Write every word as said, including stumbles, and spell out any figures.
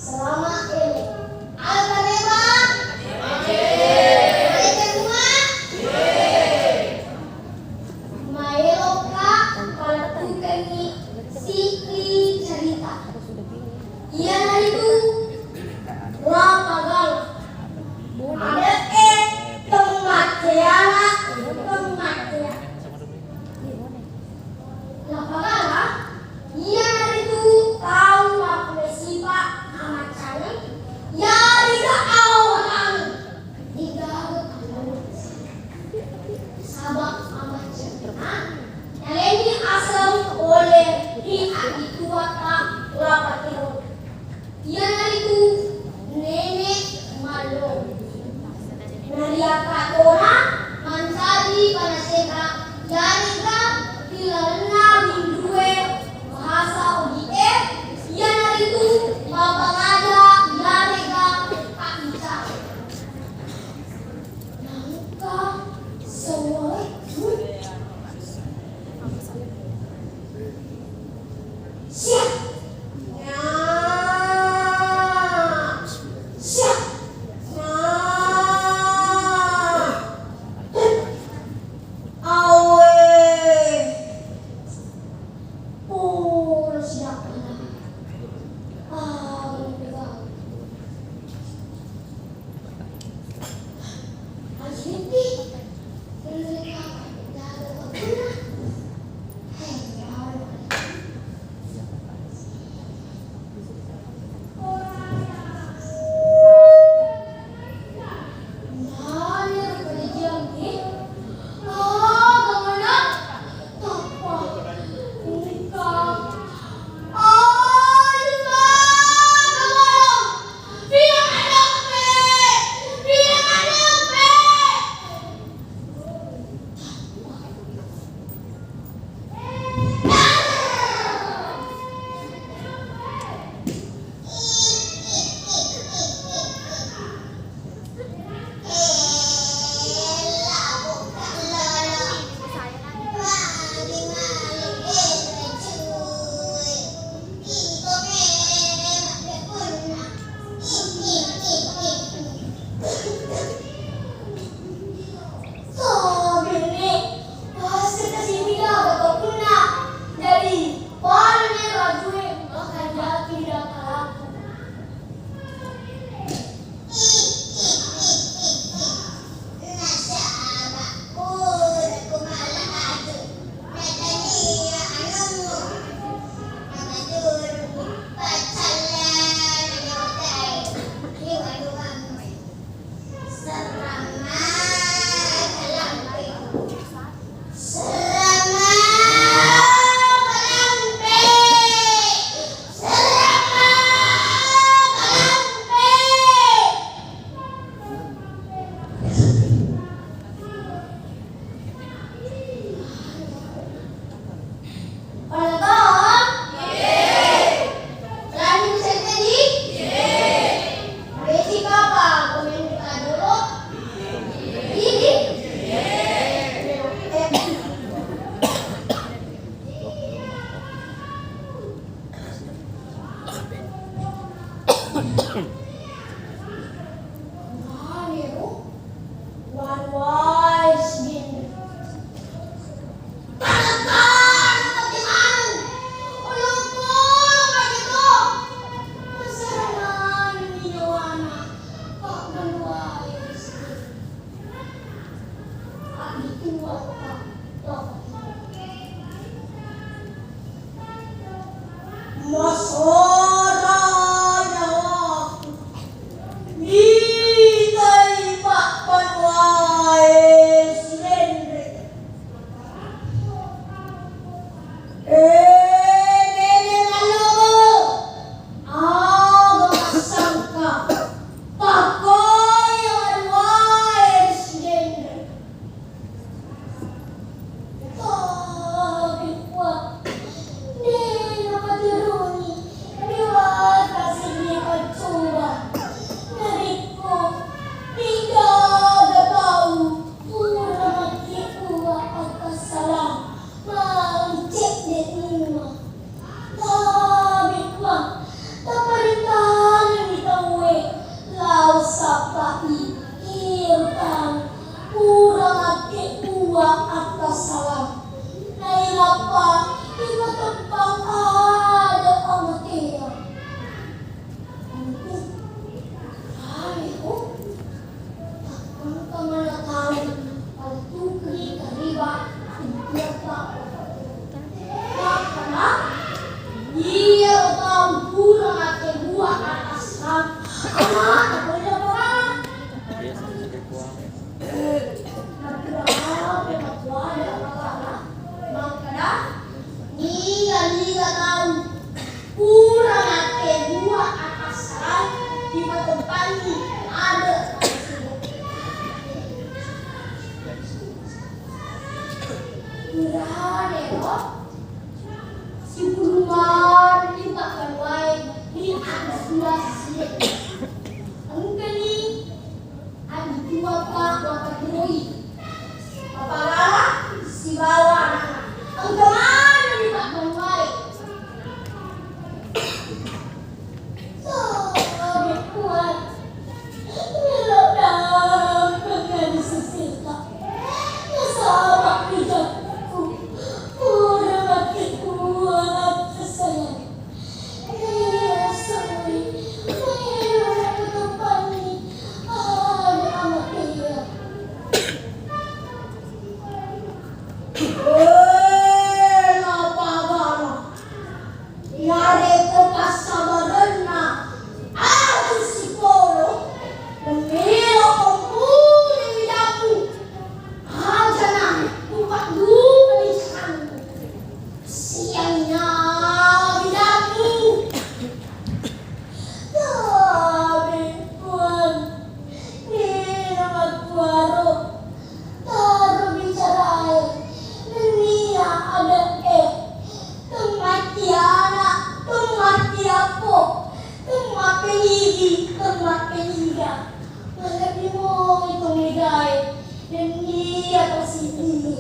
Selamat ini. Apa nih, Bang? Semua? Maelokka palettukengngi siki cerita. Iyanaritu La Pagala. Ade'e temmaccea, temmaccea. La Pagala iyanaritu tau makkuwesipa amaccangeng, yarega awawatangeng. Degaga. Saba' amaccenna nalenni aseng pole ri abbituatta La Patiro, iyanaritu Nene' Mallo. Nariakkattona mancaji panasera yarega ri lalenna binrue bahasa Ogi'e, iyanaritu pappangaja yarega tabbicara. Nangka sewwa wettu. Siap. Nah. Siap. Nah. Awe. Pura siap. Ah, betul. Jadi, pada nia rajue makanjaki ri damparaku. Nasaba pura kumala aju, natania anummu, namaturu paccallana nyawatai ri wanuammu. Serrama kalampe. Serrama kalampe. Serrama kalampe. Penonton? Yeay. Berani bisa jadi? Yeay. Basic apa? Komen kita dulu. Ini? Yeay. Manero wanuwae sigenre. Tara-tara pake manu, olo-olo pake to. Masaranani nyawana, pabbanuwae sigenre. Masara nyawaku, mitai pabbanuwae sigenre. Wa atassalam. Nainappa ipatempang ada amatea. Antu, aneko, takkangka mana tau, antu kri kariba, antu apa? Makkana, iya tau pura makkebua atassalam. Ana, apa? Makkeda, niga-niga tau pura makkebua atassalam, dipatempangi ade. Purane ro, sipulung manenni pabbanuae ri atas dua sisi. Engkani Abitua pa mapatiroi. Papagala sibawa anakna. Engka manenni pabbanuae. Sobe Puang, melo dampengani seseta. Nasaba ri jakku pura makkebua atassalam. Narekko passabarenna aju sipolo, melo pembunuh dapu. Aja na upaddupani caranmu. Sianna bidamu. Tabe, Puang, melo makkuaro. Taro bicarae nennia ade'e. Temmatti ana, temmatti appo, temmappengigi, temmappeniga. Malebbi moi to megae nennia to siddi.